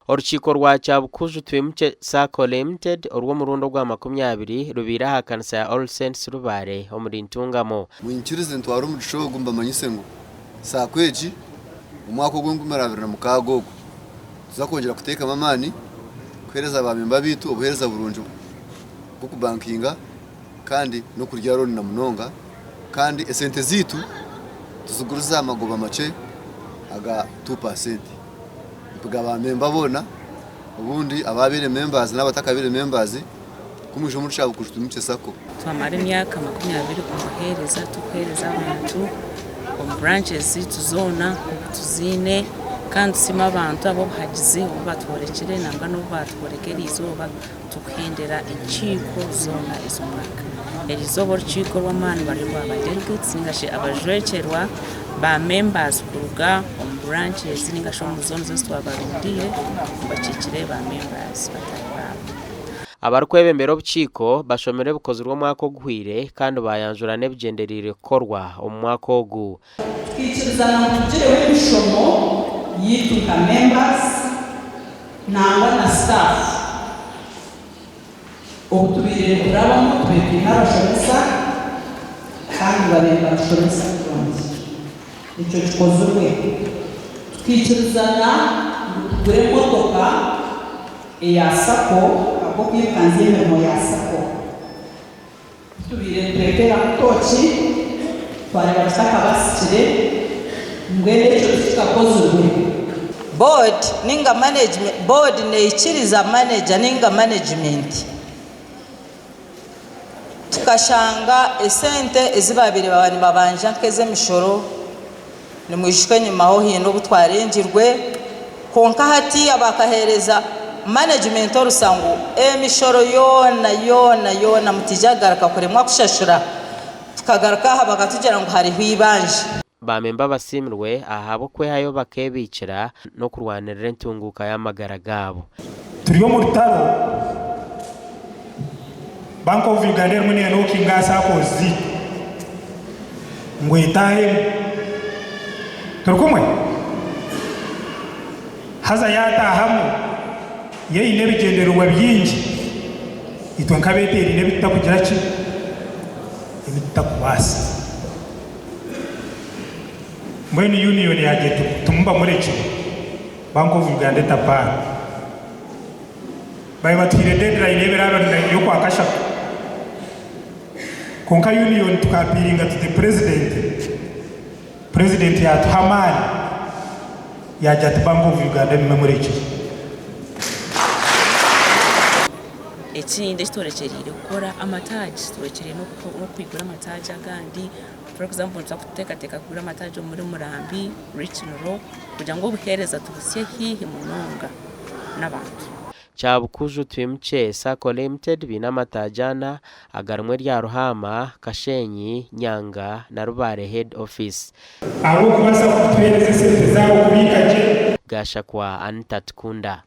Orukiiko rwa Kyabukuju Twimukye Sacco Limited orw'omurundi ogwa 20 rubaire aha kanisa ya All Saints Rubare omuri Ntungamo. Mwinyikirize ntware omugisha ogu mbamanyise ngu Sacco egi omwaka ogw'enkumi abiri na mukaaga ogu nituza kwongyera kuteekamu amaani kuheereza ba memba baitu obuheereza burungi bw'okubankinga kandi n'okurya looni na munonga kandi esente zaitu tuzigurize aha magoba makye aga tu paasenti. Mpiga ba memba boona obundi ababaire members n'abatakabaire members ku mwija omuri Kyabukuju twimukye sacco. Twamara emyaka 20 omu buheereza turikuheereza abantu omu branches zaitu zoona nk'oku tuziine kandi tusiima abantu ab'obuhagizi obu batworekire nangwa n'obu baatworeka eriizooba turikuhendera enkiiko zoona ez'omwaka. Eriizooba orukiiko rw'amaani bari orwa ba delegates ninga shi abajwekyerwa ba members kuruga omu branches ninga shi omu zones ezi twabarundiire bakiikire ba members bataahi baabo. Abarikwebembera obukiiko bashomire ebikozirwe omwaka oguhweire kandi bayanjura n'ebigyendereire kukorwa omu mwaka ogu. Tukiikirizana ngu tugireho emishomo yaitu nka members nangwa na staff. Obu tubaire niturabamu tubaire twine abashomesa kandi babaire nibatushomesa kurungi. Ekyo kikozirwe. Tukaikirizana ngu tugure emotoka eya sacco ahabw'okwirukanzya emirimo ya sacco. Ku tubaire nitweteeraho tooki, twareeba kitakabasikire, mbwenu ekyo tikikakozirwe. Board ninga management board neikiriza manager ninga management tukashanga esente ezi babaire baba nibabanja nk'ezemishoro nimwijuka enyimaho haine obu twarengirwe kwonka hatiiya bakahereza management orusa ngu emishoro yoona yoona yoona mutaija kugaruka kuremwa kushashura tukagaruka aha bakatugira ngu hariho eibanja. Baamemba basiimirwe ahabw'okwehayo bakeebiikira n'okurwanirira entunguuka y'amagara gaabo. Turi omu rutaro, Bank of Uganda erimu nenokinga aha SACCOs zaitu ngu etaahemu. Turi kumwe? Haza yaataahamu, yo eine ebigyendererwa bingi, itwe nk'abeeteeraine ebi tutakugira ki? Ebi tutakubaasa. Mbwenu Union yaagira eti, Timubamurekye, Bank of Uganda etapaana. Baabaire batuhaire deadline y'ebiro abiri y'okwakashatu. Kwonka Union tuka-appealinga to the President, President yaatuha amaani, yaagira ati Bank of Uganda mube murekire. Ekindi eki tworekyereire kukora amataagi, tworekyereire n'okwigura amataagi agandi. For example nituza kuteekateeka kugura amataagi omuri Murambi, Rukiriro kugira ngu obuheereza tubuhitsye haihi munonga n'abantu. Kyabukuju Twimukye Sacco Limited baine amataagi ana agarimu erya Ruhaama, Kashenyi, Nyanga na Rubare Head Office. Ahabw'okubaasa kutuheereza esente zaabo kubiika gye. Gashakwa Anita Tukunda.